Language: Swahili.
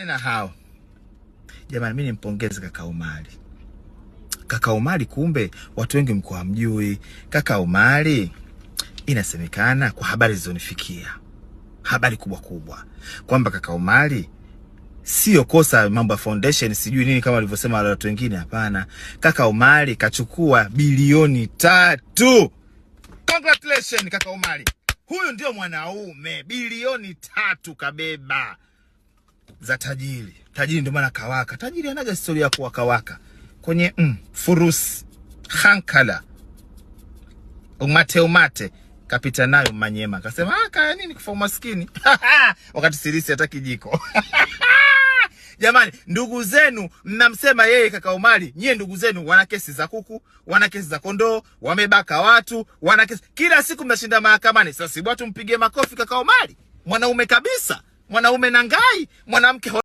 Na hao jamani, mimi nimpongeze kaka Omari. Kaka Omari, kumbe watu wengi mko hamjui kaka Omari. Inasemekana kwa habari zilizonifikia, habari kubwa kubwa, kwamba kaka Omari sio kosa mambo ya foundation sijui nini kama walivyosema wale watu wengine. Hapana, kaka Omari kachukua bilioni 3. Congratulations kaka Omari, huyu ndio mwanaume, bilioni 3 kabeba za tajiri. Tajiri ndio maana kawaka. Tajiri anaga historia ya kuwa kawaka kwenye furusi hankala umate umate kapita nayo Manyema, kasema ah, kaya nini kufa umaskini wakati sirisi hataki jiko. Jamani, ndugu zenu mnamsema yeye kaka Omari, nyie ndugu zenu wana kesi za kuku, wana kesi za kondoo, wamebaka watu, wana kesi kila siku, mnashinda mahakamani. Sasa si bwana, tumpigie makofi kaka Omari, mwanaume kabisa, mwanaume na ngai, mwanamke.